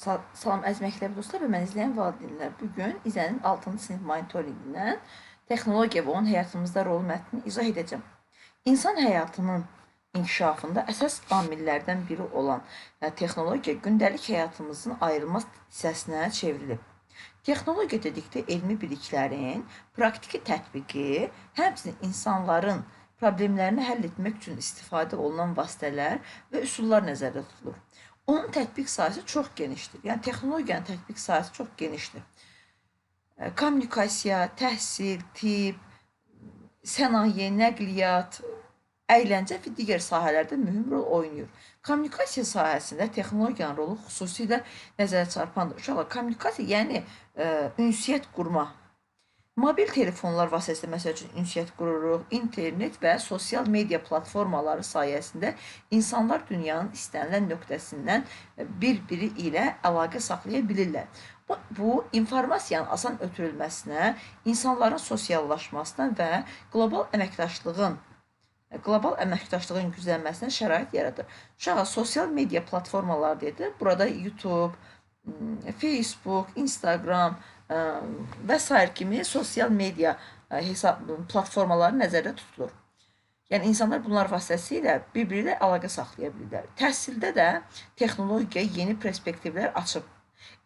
Salam əziz məktəb dostlar və məni izləyən valideynlər. Bu gün İzənin 6-cı sinif monitorinqindən texnologiya və onun həyatımızda rolu mətnini izah edəcəm. İnsan həyatının inkişafında əsas amillərdən biri olan texnologiya gündəlik həyatımızın ayrılmaz hissəsinə çevrilib. Texnologiya dedikdə elmi biliklərin praktiki tətbiqi, həmçinin insanların problemlərini həll etmək üçün istifadə olunan vasitələr və üsullar nəzərdə tutulur. Onun tətbiq sahəsi çox genişdir. Yəni texnologiyanın tətbiq sahəsi çox genişdir. Kommunikasiya, təhsil, tibb, sənaye, nəqliyyat, əyləncə və digər sahələrdə mühüm rol oynayır. Kommunikasiya sahəsində texnologiyanın rolu xüsusilə nəzərə çarpandır. Uşaqlar, kommunikasiya, yəni ünsiyyət qurma. Mobil telefonlar vasitəsilə məsəl üçün ünsiyyət qururuq, internet və sosial media platformaları sayəsində insanlar dünyanın istənilən nöqtəsindən bir-biri ilə əlaqə saxlaya bilirlər. Bu informasiyanın asan ötürülməsinə, insanların sosiallaşmasına və qlobal əməkdaşlığın güclənməsinə şərait yaradır. Uşaqlar, sosial media platformaları dedi. Burada YouTube, Facebook, Instagram və sair kimi sosial media hesab platformaları nəzərdə tutulur. Yəni insanlar bunlar vasitəsilə bir-biri ilə əlaqə saxlaya bilirlər. Təhsildə də texnologiya yeni perspektivlər açıb.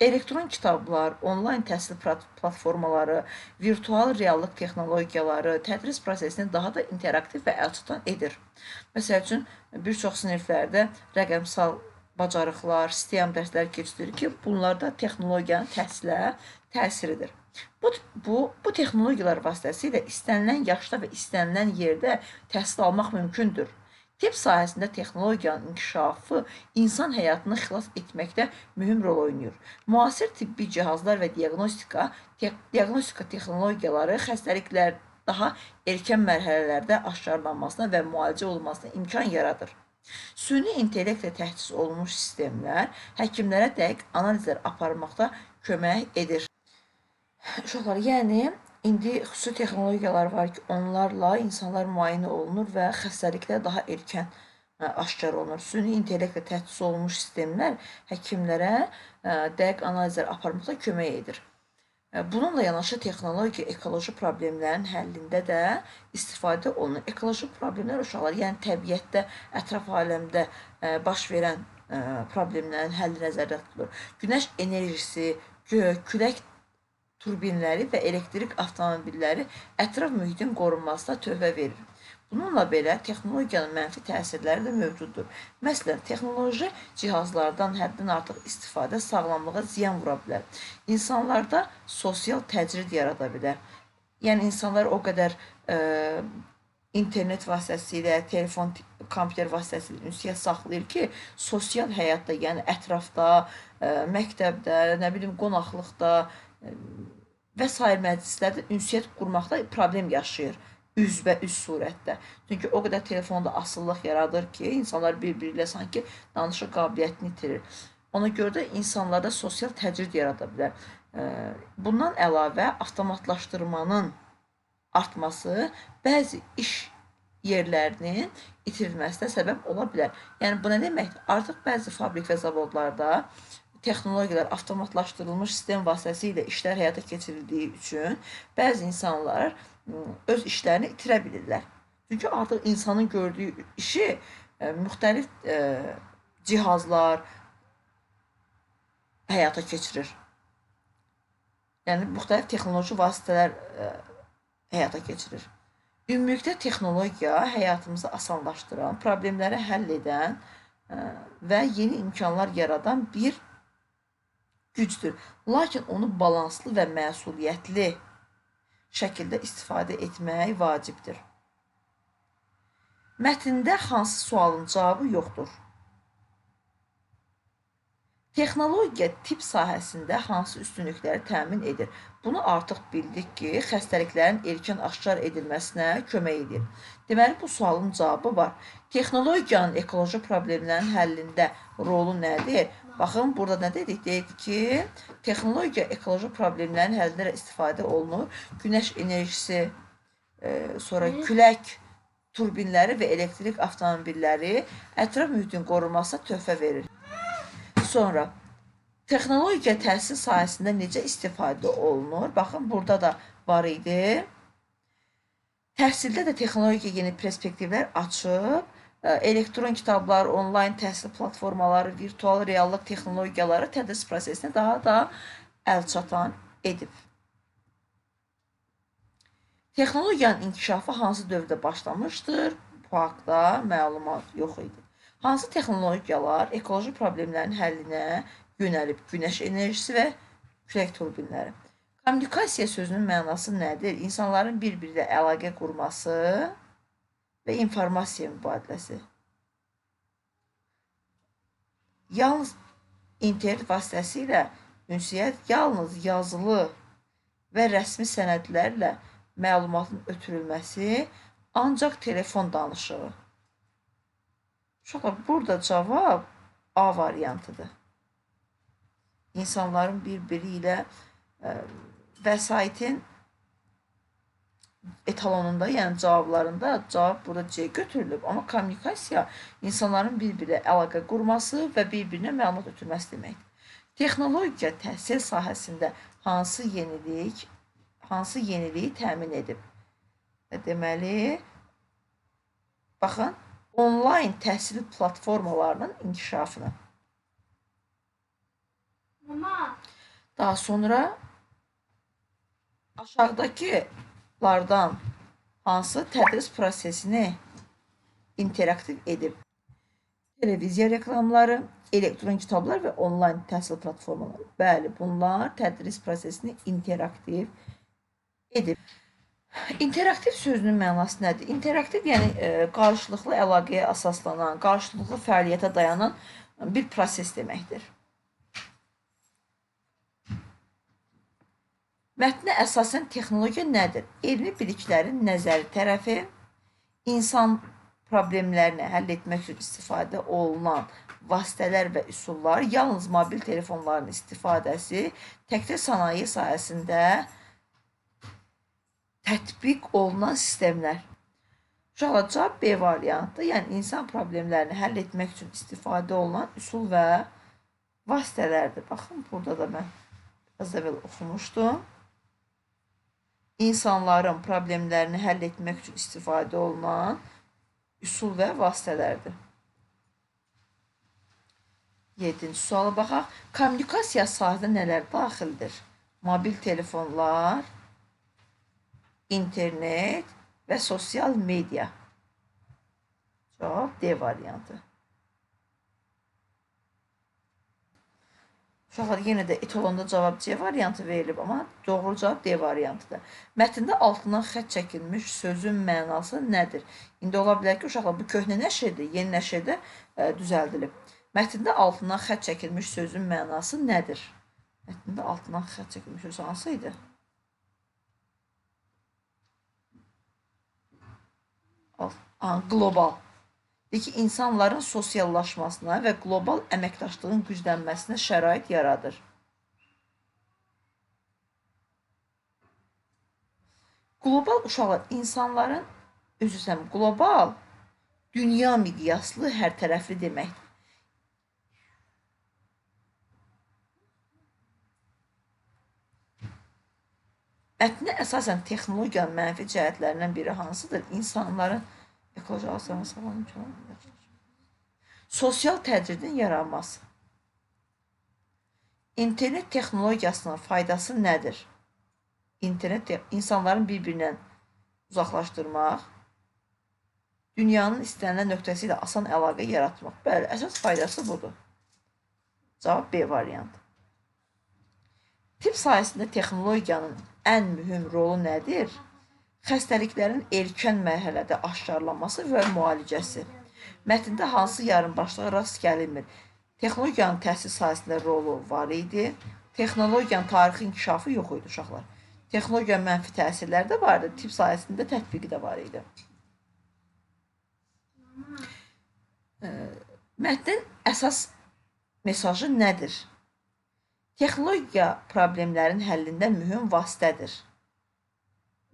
Elektron kitablar, onlayn təhsil platformaları, virtual reallıq texnologiyaları tədris prosesini daha da interaktiv və əlçatan edir. Məsəl üçün, bir çox siniflərdə rəqəmsal bacarıqlar, STEM dərsləri keçirilir ki, bunlar da texnologiyanın təhsilə təsiridir. Bu texnologiyalar vasitəsilə istənilən yaşda və istənilən yerdə təhsil almaq mümkündür. Tibb sahəsində texnologiyanın inkişafı insan həyatını xilas etməkdə mühüm rol oynayır. Müasir tibbi cihazlar və diaqnostika texnologiyaları xəstəliklər daha erkən mərhələlərdə aşkarlanmasına və müalicə olunmasına imkan yaradır. Süni intellektlə təchiz olunmuş sistemlər həkimlərə dəqiq analizlər aparmaqda kömək edir. Uşaqlar, yəni indi xüsusi texnologiyalar var ki, onlarla insanlar müayinə olunur və xəstəliklər daha erkən aşkar olunur. Süni intellektlə təchiz olunmuş sistemlər həkimlərə dəqiq analizlər aparmaqda kömək edir. Bununla yanaşı texnologiya ekoloji problemlərin həllində də istifadə olunur. Ekoloji problemlər uşaqlar, yəni təbiətdə, ətraf aləmdə baş verən problemlərin həlli nəzərdə tutulur. Günəş enerjisi, külək turbinləri və elektrik avtomobilləri ətraf mühitin qorunmasına töhfə verir. Bununla belə texnologiyanın mənfi təsirləri də mövcuddur. Məsələn, texnoloji cihazlardan həddən artıq istifadə sağlamlığa ziyan vura bilər. İnsanlarda sosial təcrid yarada bilər. Yəni insanlar o qədər internet vasitəsilə, telefon, kompüter vasitəsilə ünsiyyət saxlayır ki, sosial həyatda, yəni ətrafda, məktəbdə, nə bilim, qonaqlıqda və sair məclislərdə ünsiyyət qurmaqda problem yaşayır üzbəüz surətdə. Çünki o qədər telefonda asılılıq yaradır ki, insanlar bir-biri ilə sanki danışıq qabiliyyətini itirir. Ona görə də insanlarda sosial təcrid yarada bilər. Bundan əlavə avtomatlaşdırmanın artması bəzi iş yerlərinin itirilməsinə səbəb ola bilər. Yəni bu nə deməkdir? Artıq bəzi fabrik və zavodlarda texnologiyalar avtomatlaşdırılmış sistem vasitəsilə işlər həyata keçirildiyi üçün bəzi insanlar öz işlərini itirə bilirlər. Çünki artıq insanın gördüyü işi müxtəlif cihazlar həyata keçirir. Yəni müxtəlif texnoloji vasitələr həyata keçirir. Ümumilikdə texnologiya həyatımızı asanlaşdıran, problemləri həll edən və yeni imkanlar yaradan bir gücdür. Lakin onu balanslı və məsuliyyətli şəkildə istifadə etmək vacibdir. Mətndə hansı sualın cavabı yoxdur? Texnologiya tibb sahəsində hansı üstünlükləri təmin edir? Bunu artıq bildik ki, xəstəliklərin erkən aşkar edilməsinə kömək edir. Deməli, bu sualın cavabı var. Texnologiyanın ekoloji problemlərin həllində rolu nədir? Baxın, burada nə dedik? Dedik ki, texnologiya ekoloji problemlərin həllində istifadə olunur. Günəş enerjisi, sonra külək turbinləri və elektrik avtomobilləri ətraf mühitin qorunmasına töhfə verir. Sonra Texnologiya təhsil sahəsində necə istifadə olunur? Baxın, burada da var idi. Təhsildə də texnologiya yeni perspektivlər açıb. Elektron kitablar, onlayn təhsil platformaları, virtual reallıq texnologiyaları tədris prosesini daha da əlçatan edib. Texnologiyanın inkişafı hansı dövrdə başlamışdır? Bu haqda məlumat yox idi. Hansı texnologiyalar ekoloji problemlərin həllinə yönəlib? Günəş enerjisi və külək turbinləri. Kommunikasiya sözünün mənası nədir? İnsanların bir-biri ilə əlaqə qurması və informasiya mübadiləsi. Yalnız internet vasitəsilə ünsiyyət yalnız yazılı və rəsmi sənədlərlə məlumatın ötürülməsi, ancaq telefon danışığı. Uşaqlar, burada cavab A variantıdır. İnsanların bir-biri ilə vəsaitin etalonunda, yəni cavablarında cavab burada C götürülüb. Amma kommunikasiya insanların bir-biri ilə əlaqə qurması və bir-birinə məlumat ötürməsi deməkdir. Texnologiya təhsil sahəsində hansı yeniliyi təmin edib? Deməli, baxın, onlayn təhsil platformalarının inkişafını. Mama. Daha sonra aşağıdakılardan hansı tədris prosesini interaktiv edib? Televiziya reklamları, elektron kitablar və onlayn təhsil platformaları. Bəli, bunlar tədris prosesini interaktiv edib. İnteraktiv sözünün mənası nədir? İnteraktiv, yəni qarşılıqlı əlaqəyə əsaslanan, qarşılıqlı fəaliyyətə dayanan bir proses deməkdir. Mətnə əsasən texnologiya nədir? Elmi biliklərin nəzəri tərəfi, insan problemlərini həll etmək üçün istifadə olunan vasitələr və üsullar, yalnız mobil telefonların istifadəsi, təkcə sənaye sahəsində tətbiq olunan sistemlər. Uşaqlar, cavab B variantı, yəni insan problemlərini həll etmək üçün istifadə olunan üsul və vasitələrdir. Baxın, burada da mən az əvvəl oxumuşdum. İnsanların problemlərini həll etmək üçün istifadə olunan üsul və vasitələrdir. 7-ci suala baxaq. Kommunikasiya sahədə nələr daxildir? Mobil telefonlar, internet və sosial media. Cavab D variantı. Uşaqlar, yenə də etalonda cavab C variantı verilib, amma doğru cavab D variantıdır. Mətndə altından xətt çəkilmiş sözün mənası nədir? İndi ola bilər ki, uşaqlar, bu köhnə nəşrdir, yeni nəşrdə düzəldilib. Mətndə altından xətt çəkilmiş sözün mənası nədir? Mətndə altından xətt çəkilmiş söz hansı idi? Qlobal. Deyir ki, insanların sosiallaşmasına və qlobal əməkdaşlığın güclənməsinə şərait yaradır. Qlobal uşaqlar, insanların, üzr istəyirəm, qlobal dünya miqyaslı hər tərəfli deməkdir. Mətnə əsasən texnologiyanın mənfi cəhətlərindən biri hansıdır? İnsanların ekoloji sağlam imkanları yaxşılaşır. Sosial təcridin yaranması. İnternet texnologiyasının faydası nədir? İnternet insanların bir-birindən uzaqlaşdırmaq, dünyanın istənilən nöqtəsi ilə asan əlaqə yaratmaq. Bəli, əsas faydası budur. Cavab B variantı. Tibb sahəsində texnologiyanın ən mühüm rolu nədir? Xəstəliklərin erkən mərhələdə aşkarlanması və müalicəsi. Mətndə hansı yarımbaşlığa rast gəlinmir? Texnologiyanın təhsil sahəsində rolu var idi. Texnologiyanın tarixi inkişafı yox idi uşaqlar. Texnologiyanın mənfi təsirləri də var idi. Tibb sahəsində tətbiqi də var idi. Mətnin əsas mesajı nədir? Texnologiya problemlərin həllində mühüm vasitədir.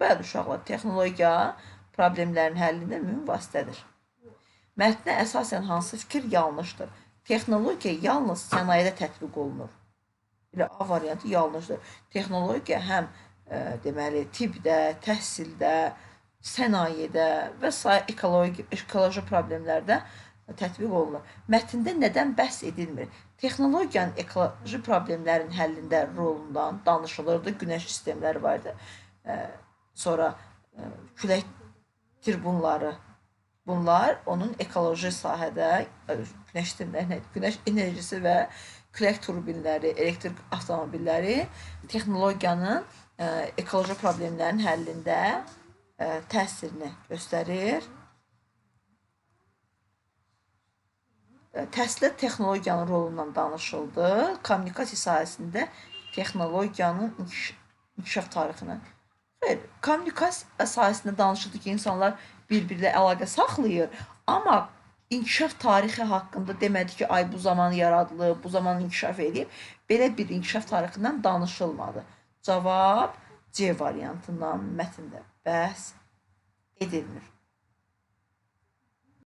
Bəli, uşaqlar, texnologiya problemlərin həllində mühüm vasitədir. Mətnə əsasən hansı fikir yanlışdır? Texnologiya yalnız sənayedə tətbiq olunur. Elə A variantı yanlışdır. Texnologiya həm deməli tibbdə, təhsildə, sənayedə və sair ekoloji problemlərdə tətbiq olunur. Mətndə nədən bəhs edilmir? Texnologiyanın ekoloji problemlərin həllində rolundan danışılırdı. Günəş sistemləri var idi. Sonra külək turbinları. Bunlar onun ekoloji sahədə günəş sistemləri, günəş enerjisi və külək turbinləri, elektrik avtomobilləri texnologiyanın ekoloji problemlərin həllində təsirini göstərir. Təhsildə texnologiyanın rolundan danışıldı. Kommunikasiya sahəsində texnologiyanın inkişaf tarixini. Xeyr, kommunikasiya sahəsində danışıldı ki, insanlar bir-biri ilə əlaqə saxlayır, amma inkişaf tarixi haqqında demədi ki, ay bu zaman yaradılıb, bu zaman inkişaf edib. Belə bir inkişaf tarixindən danışılmadı. Cavab C variantından mətndə bəhs edilmir.